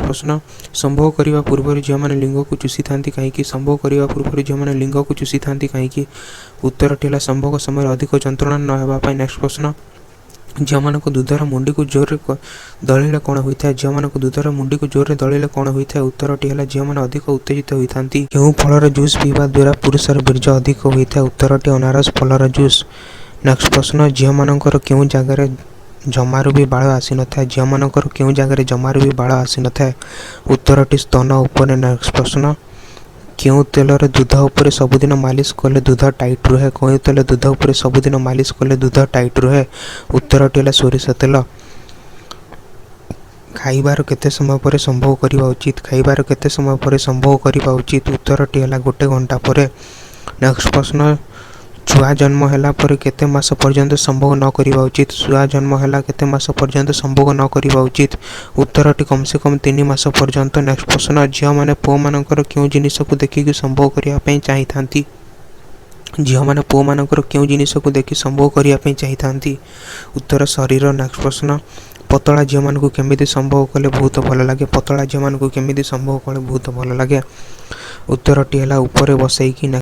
ପ୍ରଶ୍ନ, ସମ୍ଭୋଗ କରିବା ପୂର୍ବରୁ ଝିଅମାନେ ଲିଙ୍ଗକୁ ଚୁଷିଥାନ୍ତି କାହିଁକି? ସମ୍ଭୋଗ କରିବା ପୂର୍ବରୁ ଝିଅମାନେ ଲିଙ୍ଗକୁ ଚୁଷିଥାନ୍ତି କାହିଁକି? ଉତ୍ତରଟି ହେଲା ସମ୍ଭୋଗ ସମୟରେ ଅଧିକ ଯନ୍ତ୍ରଣା ନ ହେବା ପାଇଁ। ନେକ୍ସଟ ପ୍ରଶ୍ନ, ଝିଅମାନଙ୍କ ଦୁଧର ମୁଣ୍ଡିକୁ ଜୋରରେ ଦଳିଲେ କ'ଣ ହୋଇଥାଏ? ଝିଅମାନଙ୍କ ଦୁଧର ମୁଣ୍ଡିକୁ ଜୋରରେ ଦଳିଲେ କ'ଣ ହୋଇଥାଏ? ଉତ୍ତରଟି ହେଲା ଝିଅମାନେ ଅଧିକ ଉତ୍ତେଜିତ ହୋଇଥାନ୍ତି। କେଉଁ ଫଳର ଜୁସ୍ ପିଇବା ଦ୍ୱାରା ପୁରୁଷର ବୀର୍ଯ୍ୟ ଅଧିକ ହୋଇଥାଏ? ଉତ୍ତରଟି ଅନାରସ ଫଳର ଜୁସ୍। ନେକ୍ସଟ ପ୍ରଶ୍ନ, ଝିଅମାନଙ୍କର କେଉଁ ଜାଗାରେ ଜମାରୁ ବି ବାଳ ଆସିନଥାଏ? ଝିଅମାନଙ୍କର କେଉଁ ଜାଗାରେ ଜମାରୁ ବି ବାଳ ଆସିନଥାଏ? ଉତ୍ତରଟି ସ୍ତନ ଉପରେ। ନେକ୍ସଟ ପ୍ରଶ୍ନ, କେଉଁ ତେଲରେ ଦୁଧ ଉପରେ ସବୁଦିନ ମାଲିସ କଲେ ଦୁଧ ଟାଇଟ୍ ରୁହେ? କେଉଁ ତେଲ ଦୁଧ ଉପରେ ସବୁଦିନ ମାଲିସ କଲେ ଦୁଧ ଟାଇଟ୍ ରୁହେ? ଉତ୍ତରଟି ହେଲା ସୋରିଷ ତେଲ। ଖାଇବାର କେତେ ସମୟ ପରେ ସମ୍ଭୋଗ କରିବା ଉଚିତ? ଖାଇବାର କେତେ ସମୟ ପରେ ସମ୍ଭୋଗ କରିବା ଉଚିତ? ଉତ୍ତରଟି ହେଲା 1 ଘଣ୍ଟା ପରେ। ନେକ୍ସଟ ପ୍ରଶ୍ନ, ଛୁଆ ଜନ୍ମ ହେଲା ପରେ କେତେ ମାସ ପର୍ଯ୍ୟନ୍ତ ସମ୍ଭୋଗ ନ କରିବା ଉଚିତ? ଛୁଆ ଜନ୍ମ ହେଲା କେତେ ମାସ ପର୍ଯ୍ୟନ୍ତ ସମ୍ଭୋଗ ନ କରିବା ଉଚିତ? ଉତ୍ତରଟି କମ୍ ସେ କମ୍ 3 ମାସ ପର୍ଯ୍ୟନ୍ତ। ନେକ୍ସଟ ପ୍ରଶ୍ନ, ଝିଅମାନେ ପୁଅମାନଙ୍କର କେଉଁ ଜିନିଷକୁ ଦେଖିକି ସମ୍ଭୋଗ କରିବା ପାଇଁ ଚାହିଁଥାନ୍ତି? ଝିଅମାନେ ପୁଅମାନଙ୍କର କେଉଁ ଜିନିଷକୁ ଦେଖି ସମ୍ଭୋଗ କରିବା ପାଇଁ ଚାହିଁଥାନ୍ତି? ଉତ୍ତର ଶରୀର। ନେକ୍ସଟ ପ୍ରଶ୍ନ, ପତଳା ଝିଅମାନଙ୍କୁ କେମିତି ସମ୍ଭୋଗ କଲେ ବହୁତ ଭଲ ଲାଗେ? ପତଳା ଝିଅମାନଙ୍କୁ କେମିତି ସମ୍ଭୋଗ କଲେ ବହୁତ ଭଲ ଲାଗେ? ଉତ୍ତରଟି ହେଲା ଉପରେ ବସେଇକି।